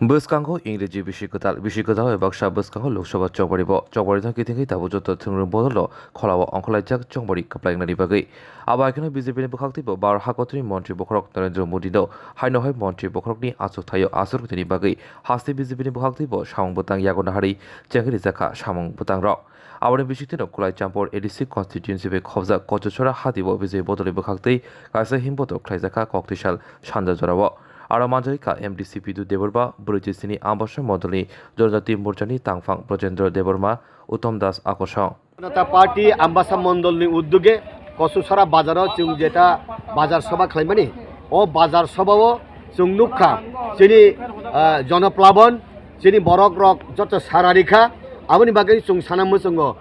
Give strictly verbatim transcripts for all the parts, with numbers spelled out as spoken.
Bwskango Ingreji bisi kwtal, bisi kwtal bai baksa bwskango Lok Sabha chongmari bo. Chongmari no kitingwi tabuk joto thwngmung bodolo kholao ongkhorlaijak chongmari kwplaingnani bagwi. Abo hai kheno B J P ni bwkhak twibo Bharat hakotorni montri bokhorok Narendra Modi no haino hai montri bokhorokni achuk thaio achuk rwtini bagwi haste B J P ni bwkhak twibo samung bwtang yago nahari chengwi rijak kha samung bwtang rok. Aboni bisingtwi no Kulai Champor A D C constituency bai khobjak Kochuchora hati bo B J P bodolni bwkhak twi kaisa himboto khlaijak kha koktwsal sanja jorao. Aro manjagwi kha M D C Bidu Debbarma, brwi chisini Ambasa mondolni Jonojati Morchani tangphang Brojendra Debbarma, Uttom Das Akosong. Janata Party Ambasa mondolni uddoge Kochuchora bazaro chwng jeta bazar sabha khlaimani, o bazar sabhao chwng nukha chini, ah, jonoplabon, chini borok rok joto sara rikha, aboni bagwi chwng sana muchungo.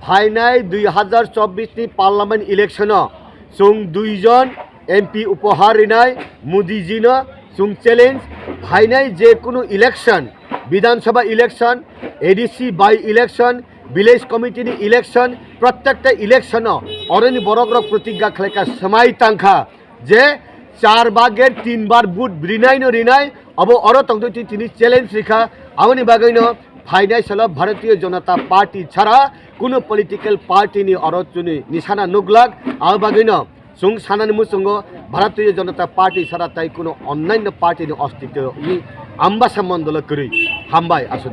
Phainai dui hazar chobbish ni parliament election o chwng duijon M P upohar rinai Modi ji no chwng challenge, phainai je kunu election, Bidhan Sabha election, A D C by election, village committee ni election, prottekta election o oroni borok rok protigga khlaikha, swmai tangkha je char bager tin bar vote rinai no rinai, abo oro tongtwi twi tini challenge rikha. Aboni bagwi no phainai salo Bharatiya Janata Party chara kuno political party ni oro chini nisana nuglak. Abo bagwi no chwng sanani muchungo Bharatiya Janata Party chara tai kuno onnanno party ni ostitwni Ambasa mondolo kwrwi. Hambai aswk.